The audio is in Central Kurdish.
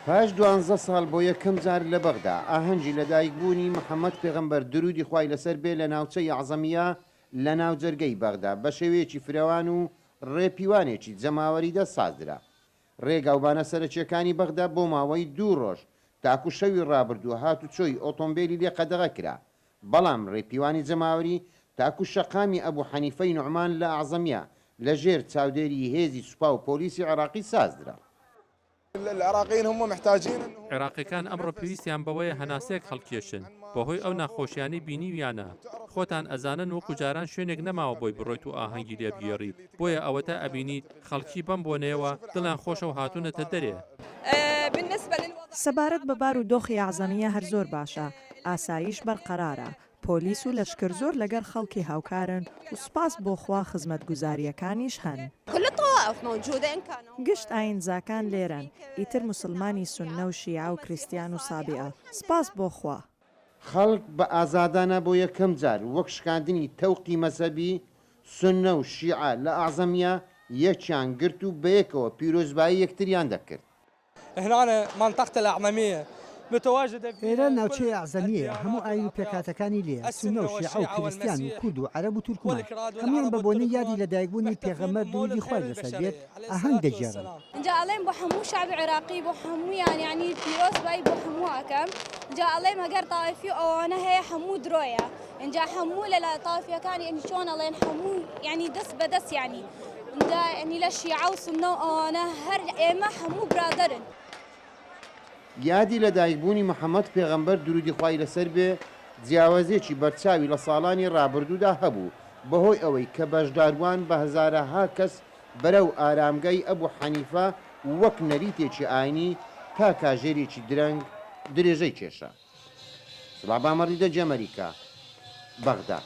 پاش دوانزە ساڵ بۆ یەکەم جار لە بەغدا ئاهەنگی لەدایکبوونی محەمەد پێغەمبەر دروودی خوای لەسەر بێ لە ناوچەی ئەعزەمییە لە ناوجەرگەی بەغدا بە شێوەیەکی فرەوان و ڕێپیوانێکی جەماوەریدا سازدرا. ڕێگاوبانە سەرەکییەکانی بەغدا بۆ ماوەی دوو ڕۆژ تاکو شەوی ڕابردوو هاتوچۆی ئۆتۆمبێلی لێ قەدەغە کرا، بەڵام ڕێپیوانی جەماوەری تاکو شەقامی ئەبو حەنیفەی نوعمان لە ئەعزەمییە لەژێر چاودێری هێزی سوپا و پۆلیسی عێراقی سازدرا. عێراقییەکان ئەمڕۆ پێویستیان بەوەیە هەناسەیەک هەڵکێشن بەهۆی ئەو ناخۆشیانەی بینیویانە، خۆتان ئەزانن وەکو جاران شوێنێک نەماوە بۆی بڕۆیت و ئاهەنگی لێ بگێڕیت، بۆیە ئەوەتا ئەبینیت خەڵکی بەم بۆنەیەوە دڵیان خۆشە و هاتوونەتە دەرێ. سەبارەت بە بار و دۆخی ئەعزەمییە هەر زۆر باشە، ئاسایش بەرقەرارە، پۆلیس و لەشکر زۆر لەگەر خەڵکی هاوکارن و سوپاس بۆ خوا خزمەتگوزارییەکانیش هەن. گشت ئایینزاکان لێرەن، ئیتر موسڵمانی سوننە و شیعە و کریستیان و سابیئە، سوپاس بۆ خوا. خەڵک بە ئازادانە بۆ یەکەم جار وەک شکاندنی تەوقی مەزهەبی، سوننە و شیعە لە ئەعزەمییە یەکیان گرت و بەیەکەوە پیرۆزبایی یەکتریان دەکرد. ئێرە ناوچەی ئەعزەمییەیە، هەموو ئایین و پێکهاتەکانی لێیە، سوننە و شیعە و کریستیان و کورد و عەرەب و تورکمان، هەموویان بە بۆنەی یادی لەدایکبوونی پێغەمبەر دروودی خوای لەسەر بێت ئاهەنگ دەگێڕن. ئینجا ئەڵێم بۆ هەموو شەعبی عێراقی بۆ هەموویان یانی پیرۆز بای بۆ هەموو ئەکەم ئینجا ئەڵێم ئەگەر تائیفی و ئەوانە هەیە هەموو درۆیە ئینجا هەموو لە تائیفیەکان یانی چۆن ئەڵێن هەموو یانی دەست بە دەست یانی ئینجا یانی لە شیعە و سوننە و ئەوانە هەر ئێمە هەموو برادەرن. یادی لەدایکبوونی محەمەد پێغەمبەر دروودی خوای لەسەر بێ جیاوازیەکی بەرچاوی لە ساڵانی ڕابردوودا هەبوو بەهۆی ئەوەی کە بەشداربووان بە هەزارەها کەس بەرەو ئارامگای ئەبو حەنیفە وەک نەریتێکی ئاینی تا کاژێرێکی درەنگ درێژەی کێشا. سڵا بامەڕی دەنگی ئەمەریکا، بەغدا.